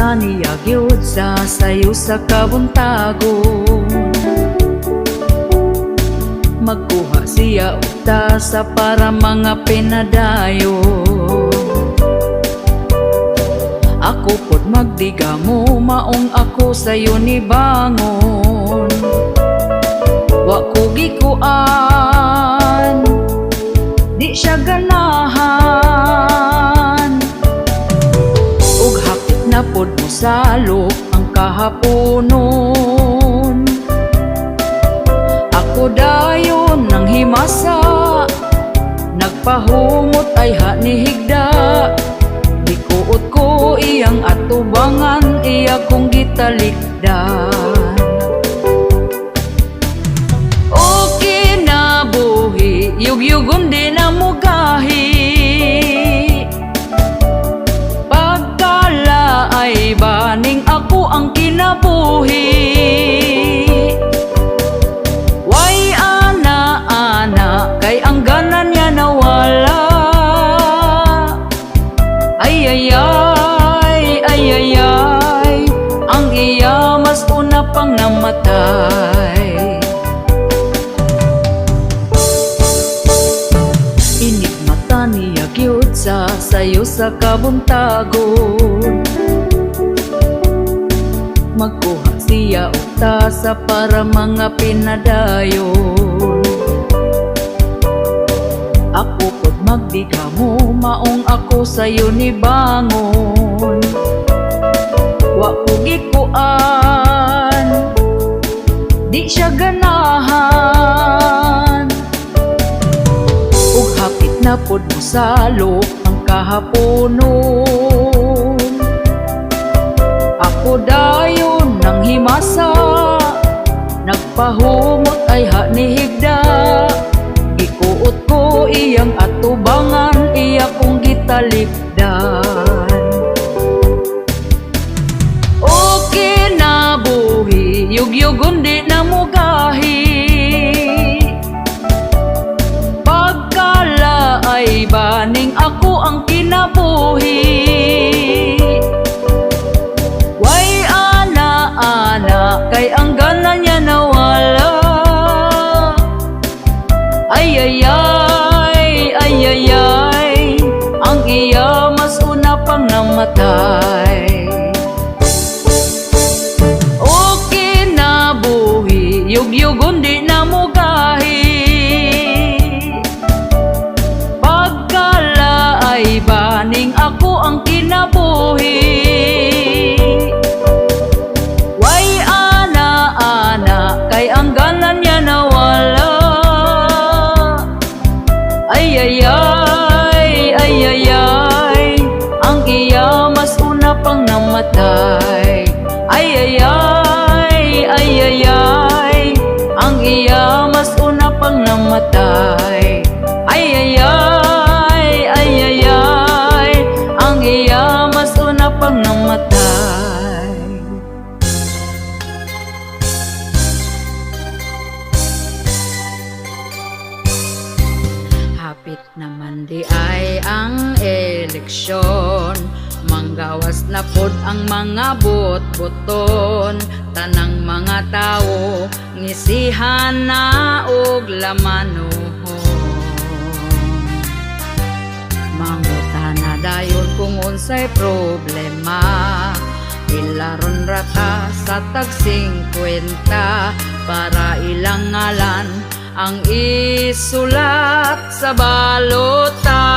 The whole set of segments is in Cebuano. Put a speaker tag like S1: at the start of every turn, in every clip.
S1: Inigmata niya gyud sa sayo sa kabuntagon. Magkuha siya og tasa para mga pinadayon. Ako pod magdigamo, maong ako sayo ni bangon. Wa ko gikuan, di siya ganahan. Ug hapit na pod mosalop ang kahaponon. Ako dayon nang himasa, nagpahumot ay ha ni higda. Gikuot ko iyang atubangan, iya kong gitalikdan. O kinabuhi, yugyugon di na mugahi. Pagkala ay baning ako ang kinabuhi. Way ana ana kay ang gana niya nawala. Ay ay ay ay ay ay, ang iya mas una pang namatay. Inigmata niya gyud sa sayo sa kabuntagon. Magkuha siya og tasa para mga pinadayon. Ako pod magdigamo, maong ako sayo ni bangon. Wa ko gikuan, di siya ganahan. Ug hapit na pod mosalop ang kahaponon. Ako dayon nang himasa, nagpahumot ay ha ni higda. Gikuot ko iyang atubangan, iya kong gitalikdan. O kinabuhi, yugyugon di na mugahi. Pagkala ay baning ako ang kinabuhi. Way ana ana kay ang gana niya nawala. Ay ay ay ay ay ay, ang iya mas una pang namatay. O kinabuhi, yugyugon di na mugahi. Pagkala ay baning ako ang kinabuhi. Way ana ana kay ang gana niya nawala. Ay ay ay ay ay ay, ang iya mas una pang namatay. Ay ay ay ay ay ay, ang iya mas una pang namatay. Ay ay ay ay ay ay, ang iya mas una pang namatay. Hapit naman di ay ang eleksyon. Manggawas na pod ang mga bot-boton. Tanang mga tao ngisihan na og lamanuhon. Mangutana dayon kung unsay problema. Ilaron rata sa tag 50 para ilang ngalan ang isulat sa balota.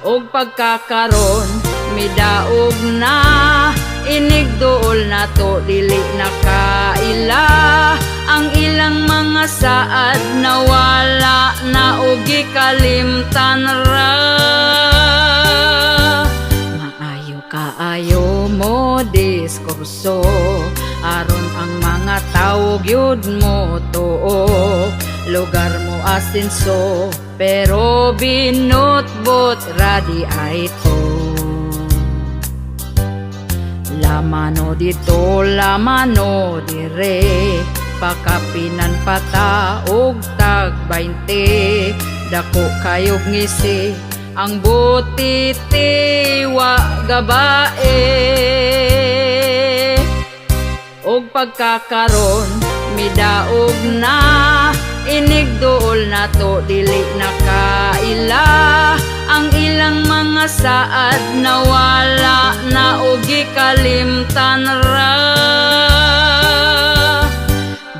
S1: Og pagkakaron midaog na, inigduol na to, dili na kaila ang ilang mga saad, nawala na og gikalimtan ra. Maayo kaayo mo diskurso aron ang mga tawo gyud mo tuo. Lugar mo asenso pero binutbot ra diay to. Lamano dito, lamano dire, pakapinan pata og tag 20. Dako kayog ngisi. Ang butiti wa gabae. Og pagkakaron midaog na, inigduol nato dili na kaila. Ang ilang mga saad nawala na og gikalimtan ra.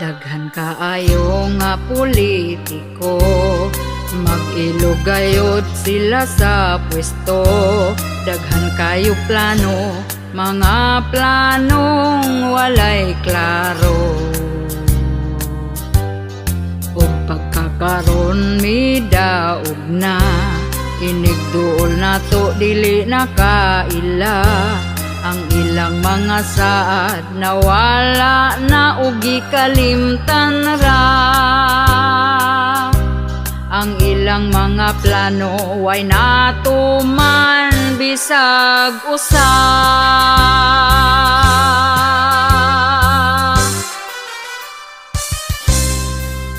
S1: Daghan kaayo nga politiko, mag-ilo gayod sila sa pwesto. Daghan kayo plano, mga planong walay klaro. Ug pagkakaron midaog na, inigduol nato dili na kaila. Ang ilang mga saad nawala na ug gikalimtan ra. Ang ilang mga plano way natuman bisag usa.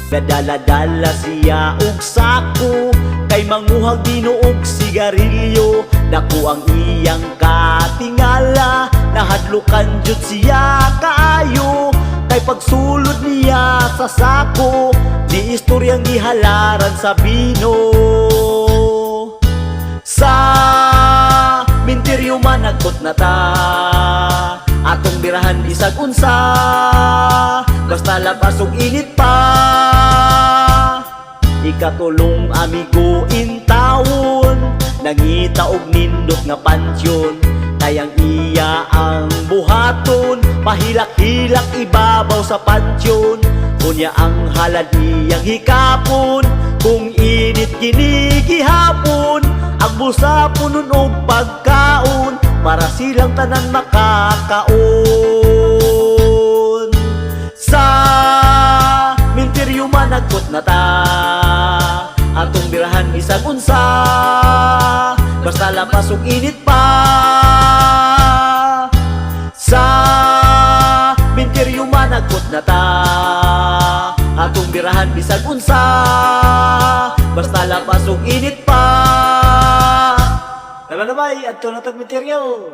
S2: Gadala-dala siya og sako kay manguhag bino og sigarilyo. Dako ang iyang katingala, nahadlukan jud siya kaayo kay pagsulod niya sa sako, ni istoryang gihalaran sa bino. Sa minteryo managkot na ta, atong birahan bisag unsa, basta labas og init pa. Ikatulong amigo in town, nangita og nindot nga pansyon. Kayang iya ang buhaton, pahilak-hilak ibabaw sa pansyon. Unya ang halad iyang hikapon, kung init kini gihapon. Ang bulsa punon og pagkaon, para silang tanan makakaon. Sa minteryo managkot na ta, atong birahan bisag unsa, basta lapas og init pa. Sa minteryo managkot na ta, atong birahan bisag unsa, basta lapas og init pa. Tara na bay, adto na tag minteryo.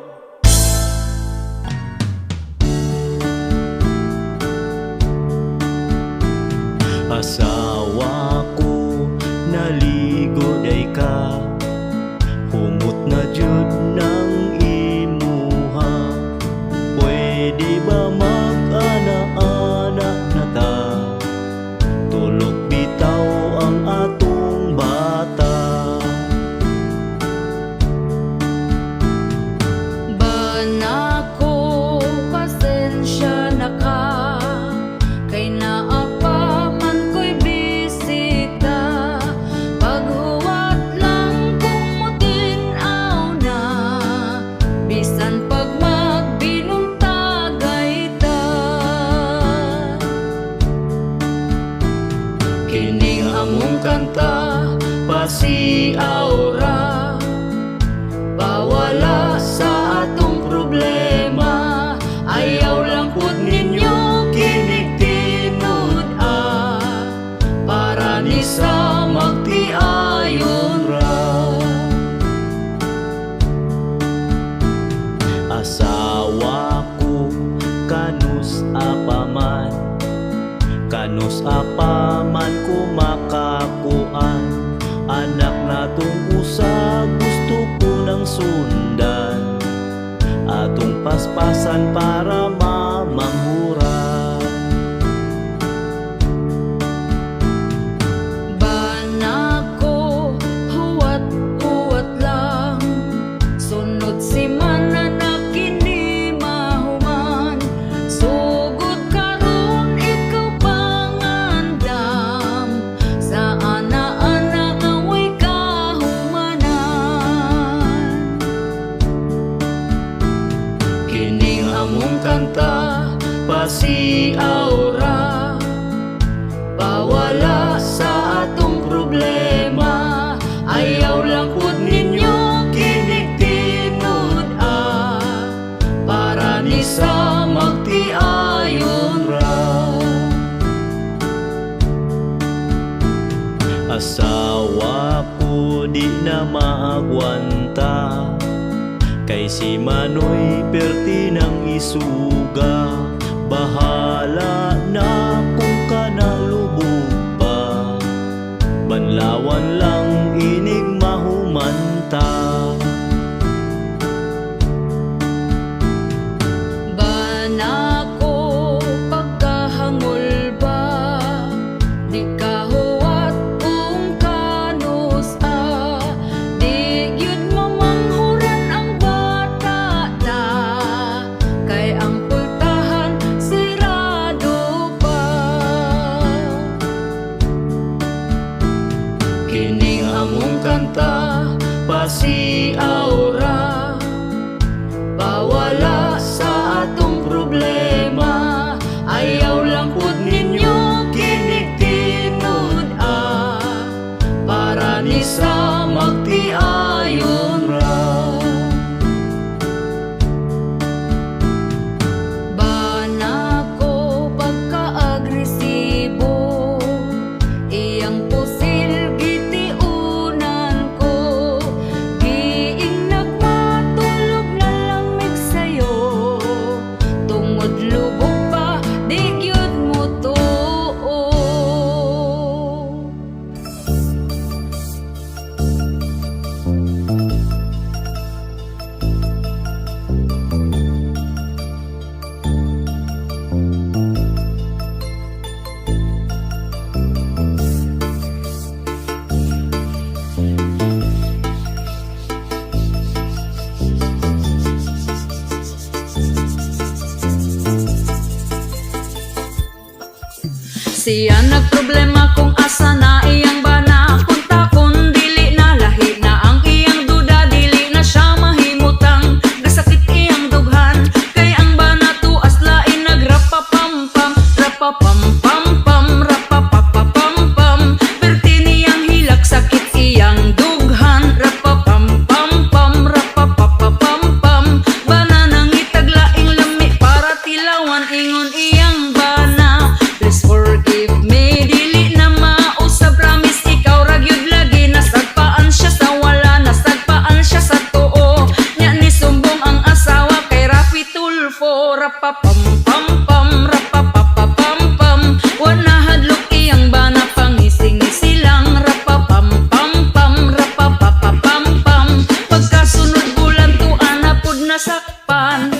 S3: Asawa ko, naligo day ka. Humot na jud ng imuha. Pwede ba mag-ana-ana na ta? Tulok bitaw ang atong bata.
S1: Bana ko, pasensya na ka, kay naa pa man ko'y bisita. Paghuwat lang kung mutin-aw na, bisan pag magbinuntagay ta. Kining among kanta pasiaw ra, pawala sa atong problema. Ayaw lang pud ninyo kinig tinud-a, para ni sa magtiayon ra.
S3: Asawa ko, kanus apaman, kanus apaman ko makakuan. Anak natong usa gusto ko ng sundan, atong paspasan para mamanghuran.
S1: Bana
S3: Asawa ko di na maagwanta, kay si Manoy perti ng isuga. Bahala na kung kanalubog pa, banlawan lang inig mahumanta.
S1: Bana ko pagkahangol ba, di kahuwat kung kanusa. Di gyud mamanghuran ang bata na, kay ang pultahan sirado pa.
S3: Kining among kanta pasiawra, pawala sa atong problema.
S1: Ayaw lang pud ninyo kinig tinud-a, para ni sa magtiayon
S3: ra.
S1: Bana ko pagka-agresibo, iyang pusil gitiunan ko. Giing nagmatulog na lamig sayo, tungod lubog pa di gyud mo tuo. Siya nagproblema kung asa na iyang bana. Punta kun dili na lahi na ang iyang duda. Dili na siya mahimutang gasakit iyang dughan, kay ang bana tuas lain nagrapapampam, rapapampampam, rapapapampam. Perti niyang hilak sakit iyang dughan, rapapampampam, rapapapampam. Bana nangitag laing lami para tilawan, ingon iyang bana, "Please forgive me, dili na mausab, promise ikaw ra gyud lagi." Nasagpaan siya sa wala, nasagpaan siya sa tuo. Nya ni sumbong ang asawa kay Raffy Tulfo. Rapapampampam, rapapapampam. Wa nahadlok iyang bana, pangising-ngisi lang. Rapapampampam, rapapapampam. Pagkasunod bulan tuan na pud nasakpan.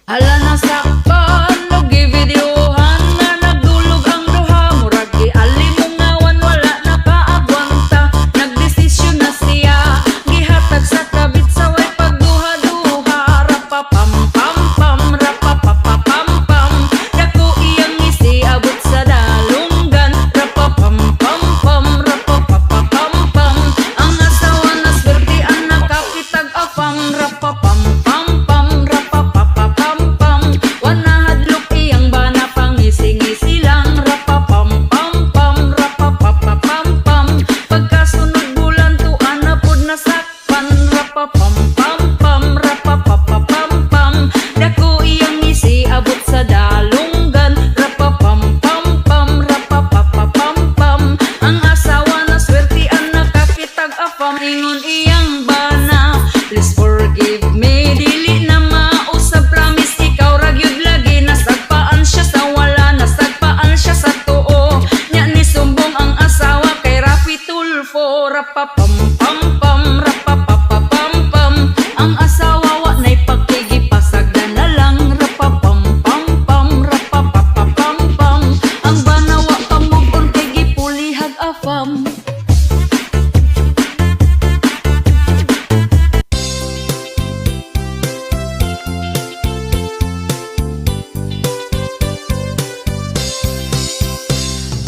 S1: Hala, nasakpan og givideohan nga nagdulog ang duha. Murag gialimungawan, wala na kaagwanta. Nagdesisyon na siya, gihatag sa kabit sa way pagduha-duha. Rapapampampam, rapapapampam. Dako iyang ngisi abot sa dalunggan. Rapapampampam, rapapapampam. Ang asawa na swerte ang nakakitag afam. Rapapampampam, rapapapampam. Wa nahadlok iyang bana, pangising-ngisi lang. Rapapampampam, rapapapampam. Pagkasunod bulan tuan na pud nasakpan. Rapapampampam, rapapapampam. Dako iyang ngisi abot sa dalunggan. Rapapampampam, rapapapampam. Ang asawa na swerte ang nakakitag afam. Ingon iyang bana, "Please forgive me, dili na mausab, promise ikaw ra gyud lagi." Nasagpaan siya sa wala, nasagpaan siya sa tuo. Nya ni sumbong ang asawa kay Raffy Tulfo. Rapapampampam, rapapapampam. Ang asawa wa nay pakigipasagdan na lang. Rapapampampam, rapapapampam. Ang bana wa pa move on kay gipulihag afam.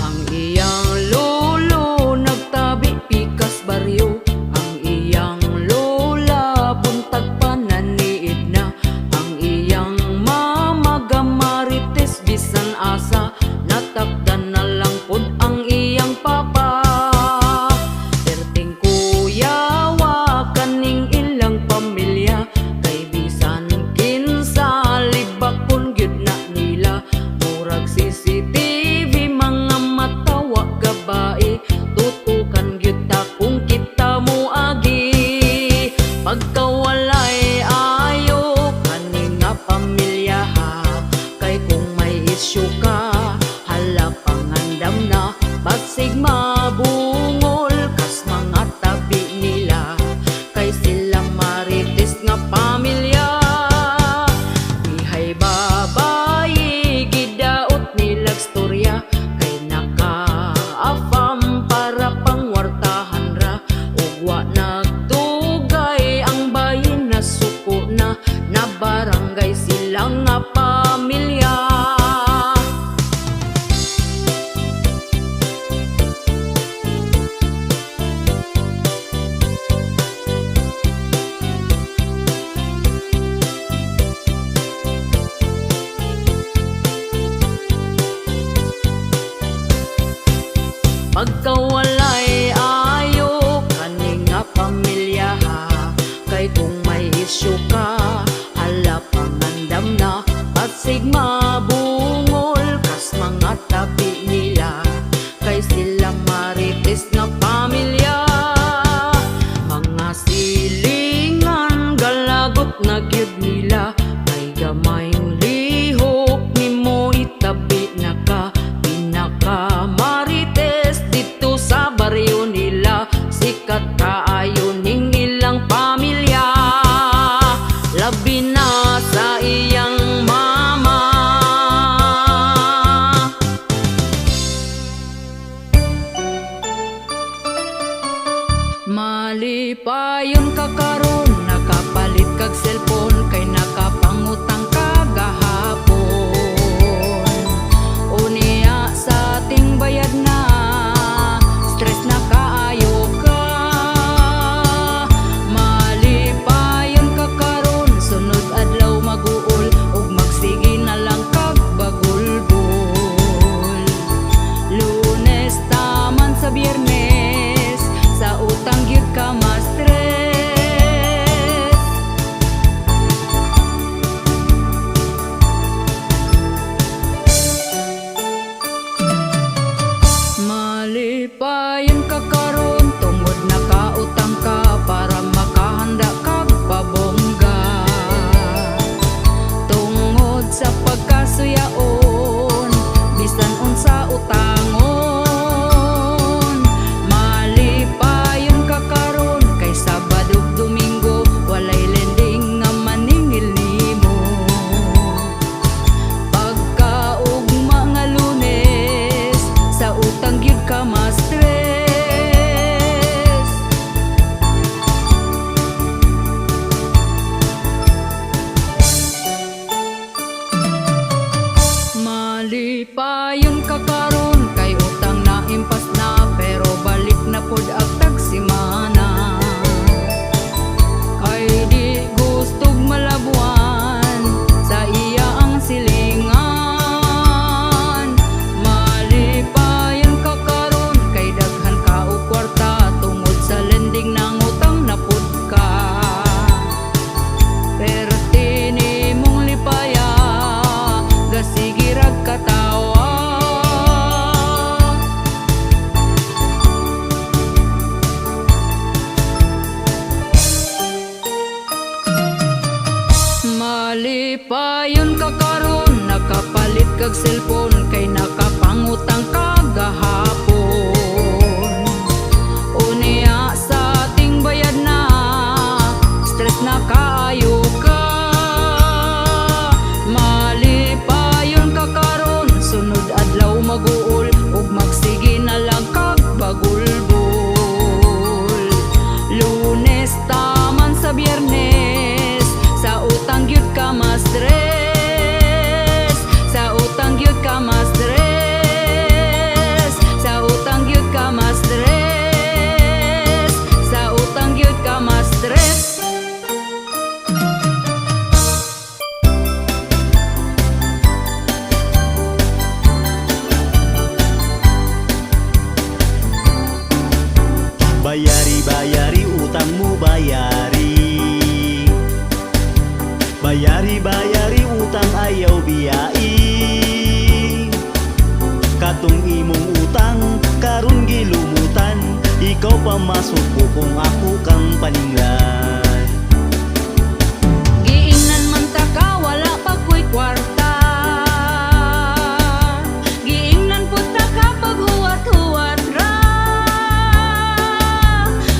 S1: Ang iyang lolo nagtabi pikas baryo. Ang iyang lola buntag pananiid na. Ang iyang mama gamarites bisan asa. Natakdan na lang pod ang iyang papa. Walay ayo kani nga pamilya ha. Kay kung may isyu ka, hala, pangandam na. Basig mabungol kas mga tabi nila, kay sila marites nga pamilya. Mga silingan galagot na gyud nila, kay gamayng lihok nimo itabi na ka. Pinaka marites dito sa baryo nila, sikat kaayo ning ilang pamilya, labi na sa iyang mama. Malipayon ka karon, nakapalit kag cellphone, kay nakapangutang ka gahapon. Unya sa ting bayad na, stress na kaayo ka. Malipayon ka karon, sunod adlaw maguol ug magsige na lang kag bagulbol. Lunes taman sa Biyernes, sa utang gyud ka ma-stress. Malipayon ka karon tungod nakautang ka para makahanda kag pabongga. Tungod sa pagkasuyaon, bisan unsa utangon. Malipayon ka karon kay Sabado ug Domingo walay lending nga maningil nimo. Pagkaugma nga Lunes, sa utang gyud ka ma-stress. Malipayon ka karon kay utang na impas na, pero balik na pod ang tagsimana. Kay di gustog malabuan sa iya ang silingan. Malipayon ka karon kay daghan ka og kwarta tungod sa lending nangutang na pud ka. Perti nimong lipaya, gasige rag katawa. Malipayon ka karon, nakapalit kag cellphone, kay nakapangutang ka gahapon. Unya sa ting bayad na, stress na kaayo ka. Malipayon ka karon, sunod adlaw maguol ug magsige na lang kag bagulbol. Lunes taman sa Biyernes, sa utang gyud ka ma-stress. Sa utang gyud ka ma-stress. Sa utang gyud ka ma-stress. Sa utang gyud ka ma-stress.
S2: Bayari, bayari utang mo, bayari. Bayari, bayari utang, ayaw biyai. Katong imong utang karon gilumutan. Ikaw pa masuko kung ako kang paninglan.
S1: Giingnan man ta ka, wala pa ko'y kwarta. Giingnan pud ta ka paghuwat-huwat ra.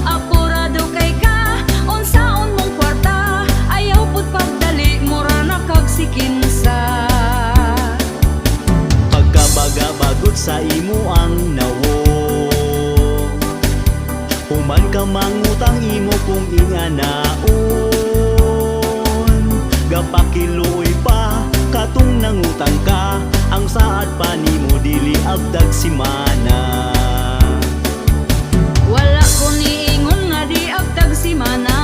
S1: Apurado kay ka, unsaon mong kwarta. Ayaw pud pagdali, mura na kag sikinsa.
S2: Pagkabaga-bagod sa imo ang nawo, human ka mangutang imo kung inganaon. Gapakiluoy pa katong nangutang ka. Ang saad pa nimo dili abdag simana.
S1: Wala ko niingon nga di abtag simana.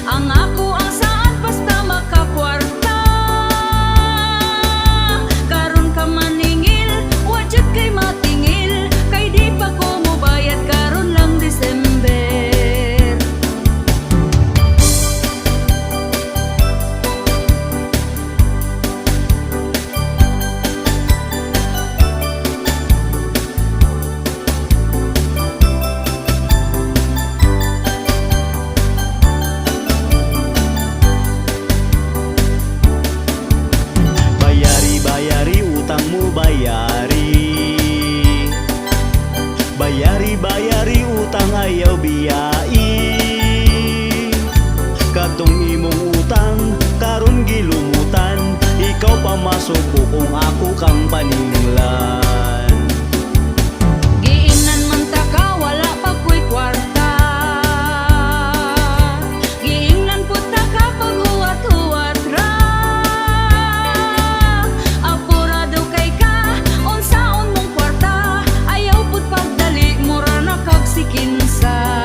S1: Ang ako ang saad basta makakwarta. Karon ka maningil, wa jud kay matingil.
S3: Bayari utang, ayaw biyai. Katong imong utang karon gilumutan. Ikaw pa masuko kung ako kang paninglan.
S1: Giingnan man ta ka, wala pa ko'y kwarta. Giingnan pud ta ka, paghuwat-huwat ra. Apurado kay ka, unsaon mong kwarta. Ayaw pud pagdali, mura na kag sikinsa.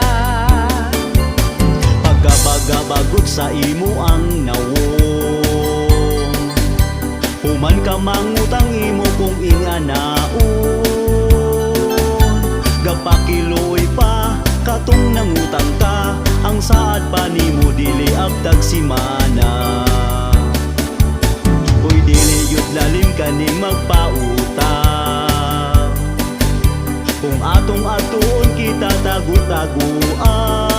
S3: Pagkabaga-bagot sa imo ang nawong, human ka mangutang, imo kong inganaon. Gapakiloy pa katong nangutang ka. Ang saad pa nimo dili abtag simana. Uy, dili yun lalim kaning magpautang. Kung atong atuon kita tagu-taguan.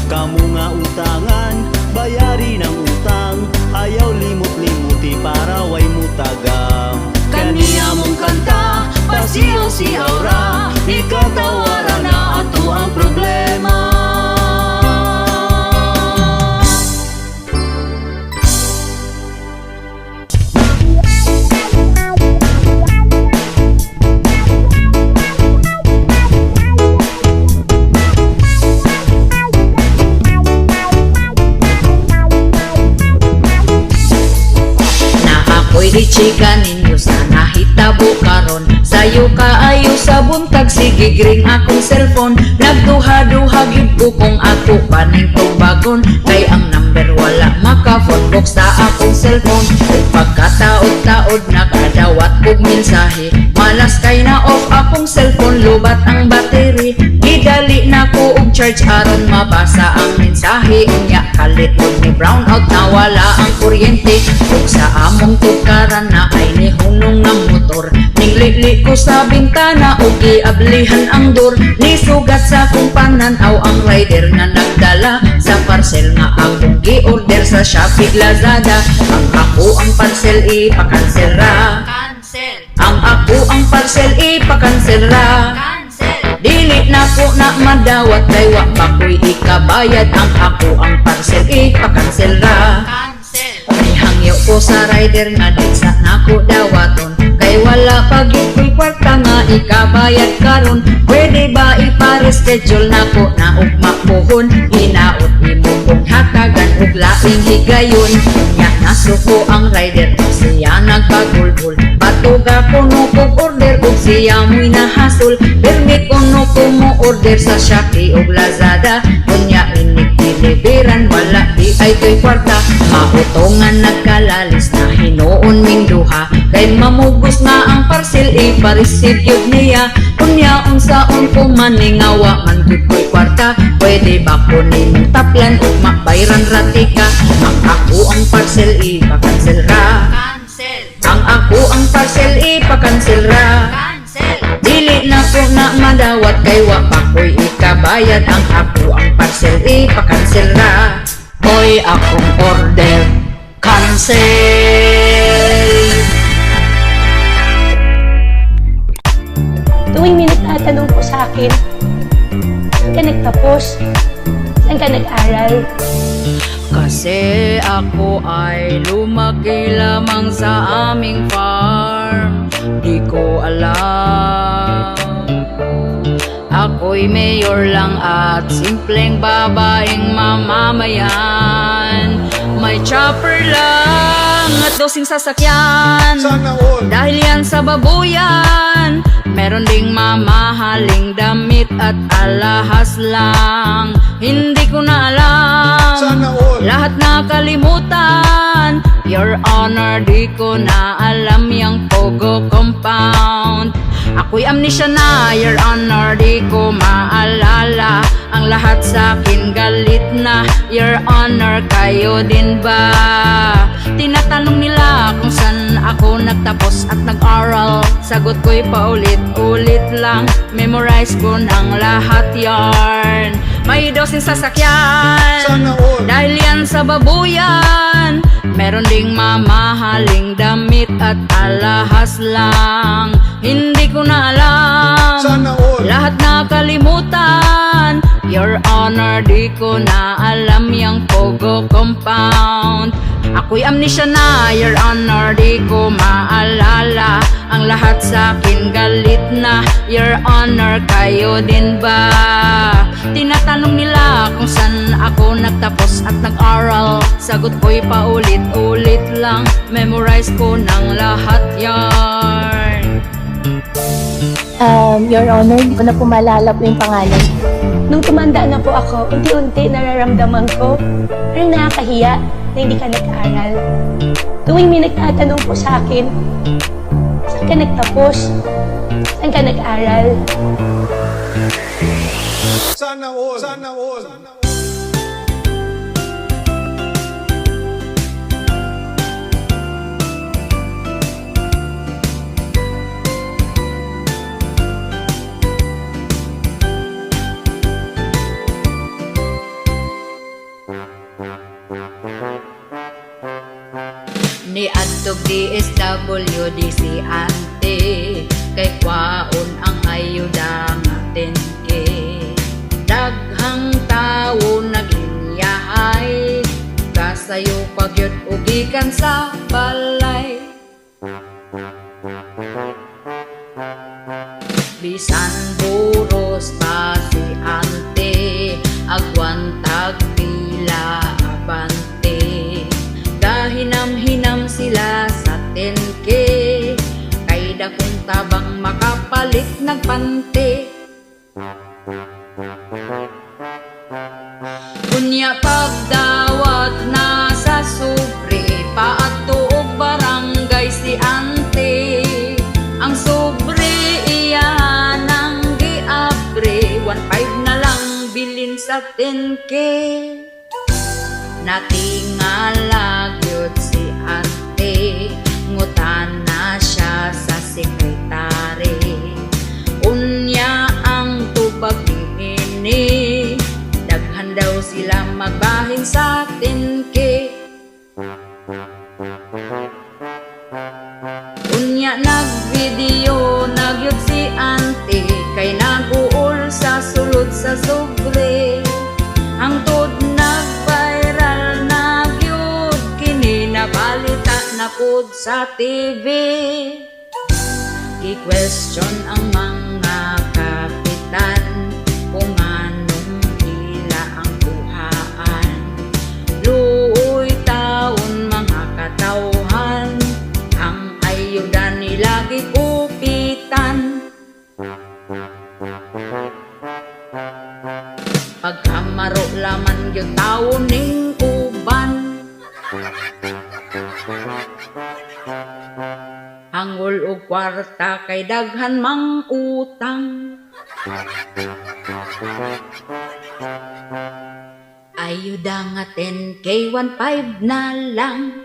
S3: Kamu nga utangan, bayari ng utang. Ayaw limot-limuti para way mutagam.
S1: Kani among kanta, pasiyaw-siyaw ra. Ikatawara na ato ang problema. Na ako'y di chika ninyo sa nahitabo karon. Sayo kaayo sa buntag, sige ring akong cellphone. Nagduha-duha gyud ko kung ako pa ning tubagon, kay ang number wala maka-phone book sa akong cellphone. Ug pagkataod-taod nakadawat og mensahe. Malas kay na off akong cellphone, lubat ang battery. Gidali na ko og charge aron mabasa ang mensahe. Unya kalit og ni brown out na wala ang kuryente. Ug sa among tukaran na ay nihunong nga motor. Ninglili ko sa bintana ug giablihan ang door. Nisugat sa akong panan-aw ang rider nga nagdala sa parcel nga akong gi-order sa Shopee, Lazada. Ang ako ang parcel, ipa-cancel ra.
S4: Cancel.
S1: Ang ako ang parcel, ipa-cancel ra.
S4: Cancel.
S1: Dili na ko na madawat kay wa pa ko'y ikabayad. Ang ako ang parcel, ipa-cancel ra.
S4: Cancel.
S1: Nihangyo ko sa rider nga di sa nako dawaton, kay wala pa gyud ko'y kwarta nga ikabayad karon. Pwede ba ipa-reschedule nako na ugma puhon? Hinaot imo kong hatagan og laing higayon. Nya nasuko ang rider, siya nagpagulgul. Batuga kuno kog order ug siya mo'y nahasol. Permi kuno ko mo order sa Shopee ug Lazada. Unya inig deliveran, wala di ay to'y kwarta. Mautongan nagkalalis na hinuon ming duha, kay mamugos nga ang parcel ipa-receive yun niya. Unya unsaon ko maningawa man gyud ko'y kwarta? Pwede ba ko nimong taplan ug mabayran ra tika? Ang ako ang parcel, ipa-cancel ra.
S4: Cancel.
S1: Ang ako ang parcel, ipa-cancel ra.
S4: Cancel.
S1: Dili na ko na madawat kay wa pa ko'y ikabayad. Ang ako ang parcel, ipa-cancel ra. Oy, akong order, cancel.
S5: Tuwing may nagtatanong po sa akin, "Saan ka nagtapos? Saan ka nag-aral?"
S1: Kasi ako ay lumaki lamang sa aming farm. Di ko alam. Ako'y mayor lang at simpleng babaeng mamamayan. May chopper lang at doseng sasakyan.
S6: Sana all.
S1: Dahil yan sa babuyan. Meron ding mamahaling damit at alahas lang. Hindi ko na alam.
S6: Sana all.
S1: Lahat na kalimutan. Your Honor, di ko na alam yung Pogo compound. Ako'y amnesia na, Your Honor, di ko maalala. Ang lahat sa akin galit na. Your Honor, kayo din ba? Tinatanong nila kung saan ako nagtapos at nag-aral. Sagot ko'y paulit-ulit lang. Memorize ko ng lahat yarn. May doseng sasakyan.
S6: Sana all.
S1: Dahil yan sa babuyan. Meron ding mamahaling damit at alahas lang. Hindi ko na alam.
S6: Sana all.
S1: Honor, di ko na alam yung Pogo compound. Ako'y amnesia na, Your Honor, di ko maalala. Ang lahat sa akin galit na, Your Honor, kayo din ba? Tinatanong nila kung saan ako nagtapos at nag-aral. Sagot ko'y paulit-ulit lang, memorize ko ng lahat yarn.
S5: Your Honor, hindi ko na po maalala po yung pangalan. Nung tumanda na po ako, unti-unti nararamdaman ko, parang nakakahiya na hindi ka nag-aral. Tuwing may nagtatanong po sa akin, "Saan ka nagtapos? Saan ka nag-aral?"
S6: Sana all. Sana all.
S1: Ni adtog DSWD si ante kay kwaon ang ayuda nga 10K. Daghang tawo naglinyahay, kasayo pagyud og gikan sa balay. Bisan buros pa si ante, agwantag pila abante. Gahinam-hinam sila sa 10K kay dakong tabang makapalit nagpante. Unya pagdawat na sa sobre, paadto og barangay si ante. Ang sobre iya nang giabre, 1.5 na lang bilin sa 10K. Natingala gyud si ante, ngutana siya sa sekretary. Unya ang tubag niini, daghan daw sila magbahin sa 10K. Unya nag-video nagyud si ante kay naguol sa sulod sa sobre. Hangtod nag-viral na gyud kini, nabalita na pud sa TV. Gi-question ang mga kapitan kung anong ila ang kuhaan. Luoy taon mga katawhan, ang ayuda nila gikupitan. Pagkamaro laman gyud tawo ning uban. Hangol og kwarta kay daghan mang utang. Ayuda nga 10K, 1.5 na lang.